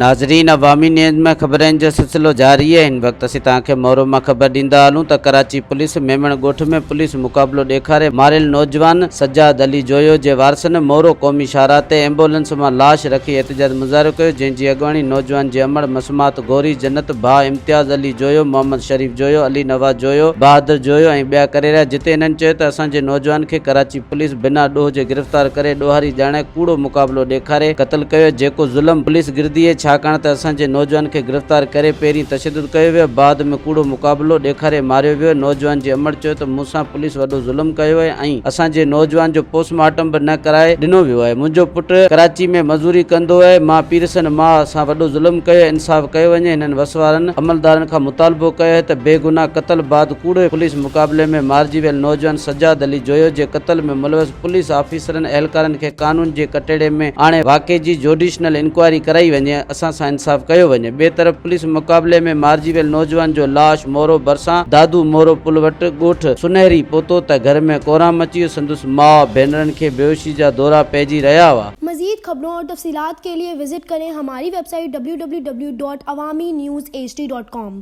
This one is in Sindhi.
ناظرين عوامي نيوز ۾ خبرن جو سلسلو جاري آهي هن وقت اسين توهان کي مورو مان خبر ڏيندا هلون ته ڪراچي پوليس ميمڻ ڳوٺ ۾ پوليس مقابلو ڏيکاري ماريل نوجوان سجاد علي جويو جي وارثن مورو قومي شاهراهه تي ايمبولنس مان لاش رکي احتجاج مظاهرو ڪيو جنهن جي اڳواڻي نوجوان جي امڙ مسمات گوري جنت، ڀاء امتياز علي جويو، محمد شريف جويو، علي نواز جويو، بهادر جويو ۽ ٻيا ڪري رهيا جتي هنن چيو ته اسان جي نوجوان کي ڪراچي پوليس بنا ڏوهه جي گرفتار ڪري ڏوهاري ڄاڻائي ڪوڙو مقابلو ڏيکاري قتل ڪيو جيڪو ظلم پوليس گردي اهي ڇاڪاڻ ته اسان جي نوجوان کي گرفتار ڪري پهرين تشدد ڪيو ويو بعد ۾ ڪوڙو مقابلو ڏيکاري ماريو ويو نوجوان جي امڙ چيو ته مون سان پوليس وڏو ظلم ڪيو اهي ۽ اسان جي نوجوان جو پوسٽ مارٽم به نه ڪرائي ڏنو ويو اهي منهنجو پٽ ڪراچي ۾ مزوري ڪندو اهي مان پيرسن ماء سان وڏو ظلم ڪيو اهي انصاف ڪيو وڃي هنن وس وارن عملدارن کان مطالبو ڪيو اهي ته بيگناهه قتل بعد ڪوڙي پوليس مقابلي ۾ مارجي ويل نوجوان سجاد علي جويو جي قتل ۾ ملوث پوليس آفيسرن اهلڪارن کي قانون جي ڪٽهڙي ۾ آڻي واقعي جي جوڊيشنل انڪوائري ڪرائي وڃي اسان سان انصاف ڪيو وڃي ٻئي طرف پوليس مقابلي ۾ مارجي ويل نوجوان جو لاش مورو ڀرسان دادو مورو پل وٽ ڳوٺ سنهري پهتو ته گهر ۾ ڪهرام مچي ويو سندس ماء ڀينرن کي بيهوشي جا دورا پئجي رهيا هئا. مزيد خبرون اور تفصيلات کے لئے وزٽ ڪرين ھماري web site www.awamiNewsHD.com.